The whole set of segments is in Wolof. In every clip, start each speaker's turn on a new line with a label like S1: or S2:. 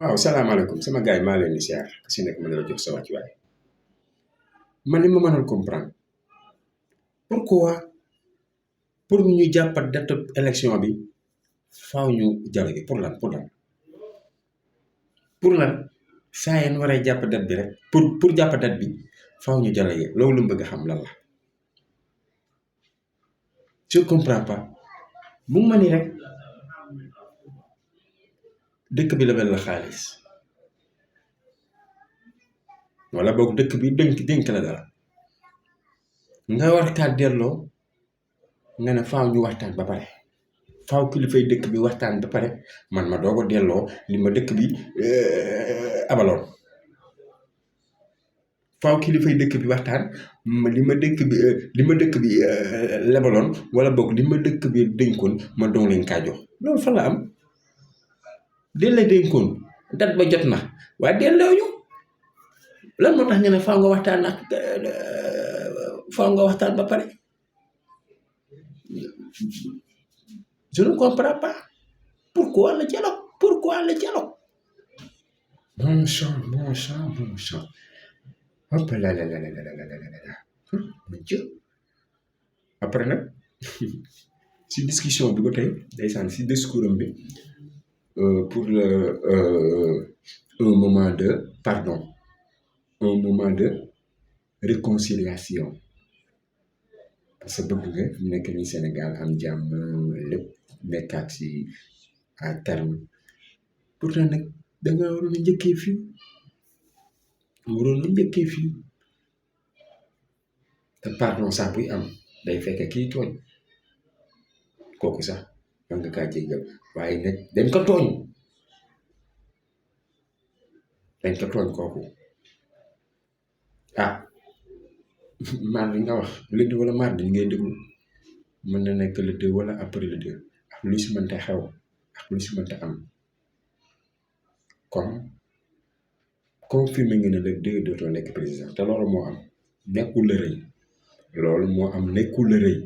S1: waaw salaamaaleykum sama gars yi maa leen di siyaar ku si nekk ma ne la jox sa wàccuwaay man li ma mënul comprendre pourquoi pour ñu jàppat date élection bi faaw ñu dialogue pour lan saa yéen waree jàpp date bi rek pour jàpp date bi faaw ñu dialogue loolu lu mu bëgg a xam lan la je comprends pas mu ma ni rek dëkk bi lebal la xaalis wala boog dëkk bi dénk la dara nga war kaa delloo nga ne faaw ñu waxtaan ba pare faaw kilifay dëkk bi waxtaan ba pare man ma doog a delloo li ma dëkk bi abaloon faaw kilifay dëkk bi waxtaan li ma dëkk bi lebaloon wala boog li ma dëkk bi dénkoon ma doog leen kaa jox loolu fa la am den la dénkoon dat ba jot na waaye delloo ñu lan moo tax nga ne faaw nga waxtaan ak faaw nga waxtaan ba pare je ne comprends pas pourquoi le dialogue mon sang hop là là là là là là là là là mon Dieu après nag si discussion bi ba tey ndeysaan si discours am bi pour un moment de pardon un moment de réconciliation parce que bëgg nga fi mu nekk nii Sénégal am jàmm lépp nekkaat si à terme pourtant nag dangaa waroon a njëkkee fii te pardon sax buy am day fekk kii tooñ kooku sax man nga kaa jéggal waaye nag dañ ko tooñ kooku ah mardi nga wax lundi wala mardi ngay déglu mën na nekk le 2 wala après le 2 ak lu si mënta xew ak lu si mënta am comme confirmé nga ne le 2 dootoo nekk président te loolu moo am nekkul la rëy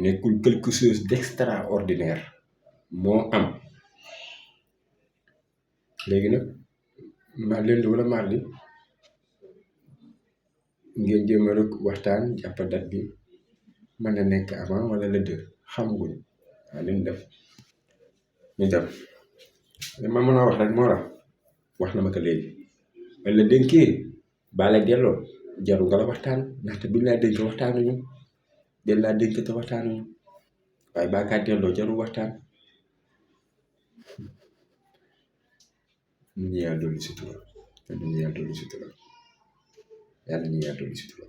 S1: nekkul quelque chose d'extraordinaire moo am léegi nag lundi wala mardi ngeen jéem a rek waxtaan jàpp date bi mën na nekk avant wala le 2 xamaguñ waaw nañ def ñu dem li ma mën a wax rek moo tax wax na ma ko léegi man la dénkee baale delloo jaru nga la waxtaan ndaxte biñ laa dénk waxtaanuñu den laa dénk te waxtaanuñu waaye baa kaa delloo jaru waxtaan ñu yàlla dolli sutura yàlla ñu yàlla dolli sutura